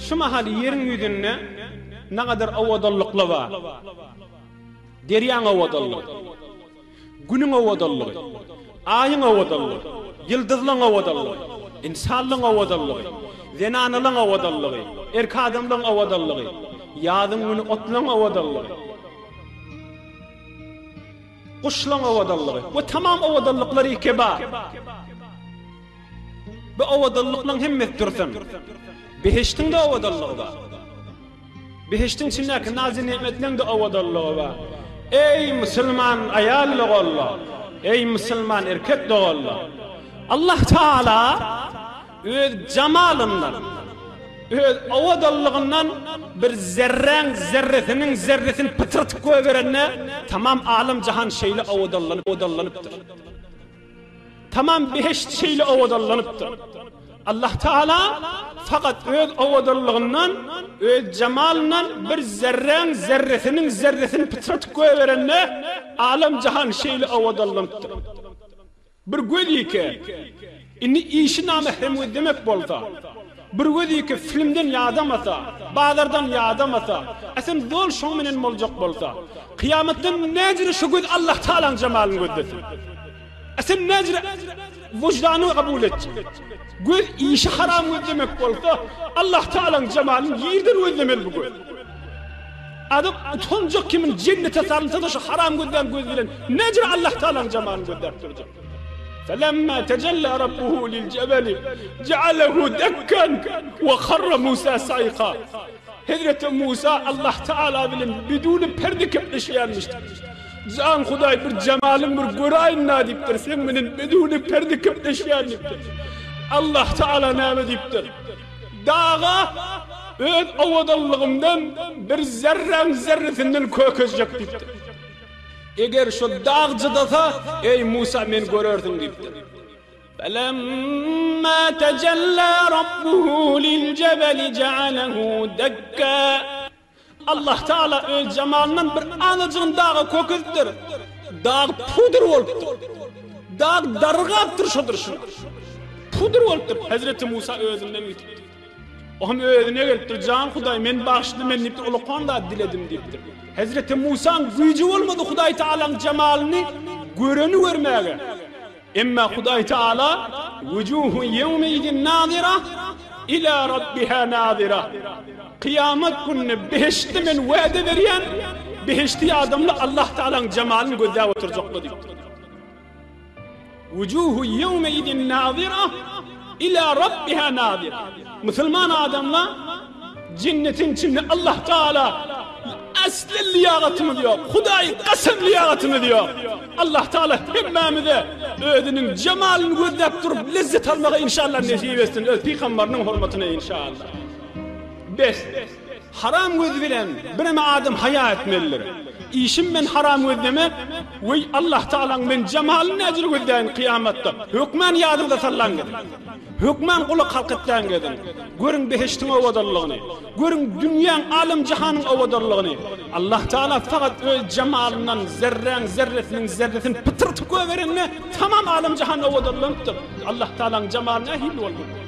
Şu mahal ýeriň ýüzünde nagadar owadanlyklar bar. Derýaň owadanlygy, Günüň owadanlygy, Aýyň owadanlygy, ýyldyzlaň owadanlygy, ynsanlaň owadanlygy, zenanalaň owadanlygy, erk adamlaň owadanlygy, ýazyň güni otlaň owadanlygy, guşlaň owadanlygy we tamam owadanlyklary keba. Bu owadanlyklaň hemmesi dursun. Behiştiň-de owadanlygy bar. Behiştiň içindäki nazy-nemetleň-de owadanlygy bar. Eý, musulman aýal doganlar! Eý, musulman erkek doganlar! Allah Taala öz jamalyndan, öz owadanlygyndan bir zerräň zerresiniň zerresini pytratyp goýberende, tamam alem-jahan şeýle owadanlanypdyr. Tamam behişt şeýle owadanlanypdyr. Allah Taala fakat öz owadanlygyndan, öz jamalyndan bir zerräň zerresiniň zerresini pytratyp goýberende, alem jahan şeýle owadanlanypdyr. Bir göz ýeke, indi işi namährem gözlemek bolsa, bir göz ýeke filmden ýadamasa, bazardan ýadamasa, a sen zol şoň menen boljak bolsa, kyýamatdan näjüre şo göz Allah Taalaň jamalyny gözlesin. A sen näjüre wyždanyňy kabul etjek? Göz işi haram gözlemek bolsa, Allah Taalaň jemalyny ýerden gözlemeli bu göz. Adam utanjak kimin jennete salynsa-da şu haram gözlän göz bilen näjüre Allah Taalaň jemalyny gözläp durjak? Felemma tejella rabbuhu lil jebeli jealehu dekken we harra Musa saika. Hezreti Musa Allah Taala bilen biduni perde gepleşýärmişdi. Jan Hudaý bir jemalyň bir göräýin-dä diýipdir, seň menen biduni perde gepleşýän diýipdir. Allah Taala näme diýipdir? Daga öz owadanlygymdan bir zerräň zerresinden kökezjek diýipdir. Eger şu dag jydasa, eý Musa meni görersiň diýipdir. Felemma tejella rabbuhu liljebeli jealehu dekka. Allah Taala öz jemalyndan bir azajygyn daga kökezipdir. Dag pudur bolupdyr. Dag dargapdyr şo durşuna. Pudur bolupdyr. Hezreti Musa özünden gidipdir. O hem özüne gelipdir. Jan Hudaý men bagyşla men diýipdir. Ulakan zat diledim diýipdir. Hezreti Musaň güýji bolmady Hudaý Taalaň jemalyny göreni görmäge. Emma Hudaý Taala Wujuhun ýewmeizin nazira ila rabbiha nazira. Kyýamat gününe behiştde men wada berýän, behişdi adamlar Allah Taalaň jemalyny gözläp oturjaklar diýipdir. Wujuhu ýewmeizin nazira ila rabbiha nazira. Musulman adamlar Jennetiň içinde Allah Taala asla liýagatymyz ýok. Hudaý kasam liýagatymyz ýok. Allah Taala hemmämize özüniň jemalyny gözläp durup lezzet almagy inşallah nesip etsin öz pygambarynyň hormatyna inşallah. Bes. Haram göz bilen bireme adam haýa etmelidir. Işim men haram gözlemek, weý Allah Taalaň men jemalyny näjür gözläýin kyýamatda. Hökman ýadyňyza sallaň gidin. Hökman gulak halk etläň geziň. Görüň behiştiň owadanlygyny. Görüň dünýäň, alem-jahanyň owadanlygyny. Allah Taala fakat öz jemalyndan zerräň zerresiniň zerresini pytyrtyp goýberende tamam alem-jahan owadanlanypdyr. Allah Taalaň jemaly nähili bolmaly?